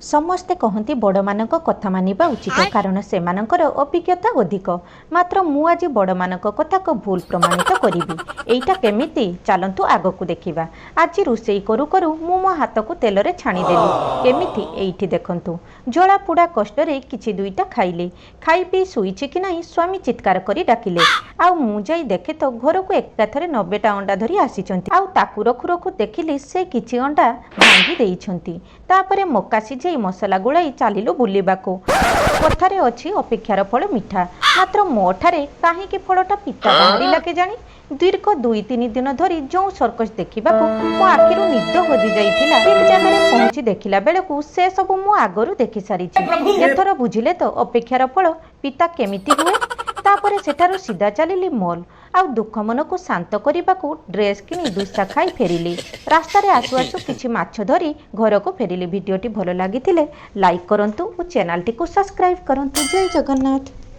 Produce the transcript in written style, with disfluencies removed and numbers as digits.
ସମସ୍ତେ କହନ୍ତି, ବଡ଼ମାନଙ୍କ କଥା ମାନିବା ଉଚିତ, କାରଣ ସେମାନଙ୍କର ଅଭିଜ୍ଞତା ଅଧିକ। ମାତ୍ର ମୁଁ ଆଜି ବଡ଼ମାନଙ୍କ କଥାକୁ ଭୁଲ ପ୍ରମାଣିତ କରିବି। ଏଇଟା କେମିତି, ଚାଲନ୍ତୁ ଆଗକୁ ଦେଖିବା। ଆଜି ରୋଷେଇ କରୁ କରୁ ମୁଁ ମୋ ହାତକୁ ତେଲରେ ଛାଣିଦେଲି। କେମିତି, ଏଇଠି ଦେଖନ୍ତୁ। ଜଳାପୋଡ଼ା କଷ୍ଟରେ କିଛି ଦୁଇଟା ଖାଇଲି। ଖାଇ ପିଇ ଶୋଇଛି କି ନାହିଁ, ସ୍ୱାମୀ ଚିତ୍କାର କରି ଡାକିଲେ। ଆଉ ମୁଁ ଯାଇ ଦେଖେ ତ ଘରକୁ ଏକାଥରେ 90ଟା ଅଣ୍ଡା ଧରି ଆସିଛନ୍ତି। ଆଉ ତାକୁ ରଖୁ ରଖୁ ଦେଖିଲି, ସେ କିଛି ଅଣ୍ଡା ଭାଙ୍ଗି ଦେଇଛନ୍ତି। ତାପରେ ମକା ସିଝେଇ ମସଲା ଗୋଳାଇ ଚାଲିଲୁ ବୁଲିବାକୁ। କଥାରେ ଅଛି, ଅପେକ୍ଷାର ଫଳ ମିଠା। ମାତ୍ର ମୋ ଠାରେ କାହିଁକି ଫଳଟା ପିତା ବାହାରିଲା କେଜାଣି? ଦୀର୍ଘ 2-3 ଦିନ ଧରି ଯେଉଁ ସର୍କସ ଦେଖିବାକୁ ମୋ ଆଖିରୁ ନିଦ ହଜି ଯାଇଥିଲା, ଠିକ ଜାଗାରେ ପହଞ୍ଚି ଦେଖିଲା ବେଳକୁ ସେ ସବୁ ମୁଁ ଆଗରୁ ଦେଖି ସାରିଛି। ଏଥର ବୁଝିଲେ ତ ଅପେକ୍ଷାର ଫଳ ପିତା କେମିତି ହୁଏ? ତାପରେ ସେଠାରୁ ସିଧା ଚାଲିଲି ମଲ୍। ଆଉ ଦୁଃଖ ମନକୁ ଶାନ୍ତ କରିବାକୁ ଡ୍ରେସ୍ କିଣି ଦୋସା ଖାଇ ଫେରିଲି। ରାସ୍ତାରେ ଆସୁ ଆସୁ କିଛି ମାଛ ଧରି ଘରକୁ ଫେରିଲି। ଭିଡ଼ିଓଟି ଭଲ ଲାଗିଥିଲେ ଲାଇକ୍ କରନ୍ତୁ ଓ ଚ୍ୟାନେଲଟିକୁ ସବସ୍କ୍ରାଇବ୍ କରନ୍ତୁ। ଜୟ ଜଗନ୍ନାଥ।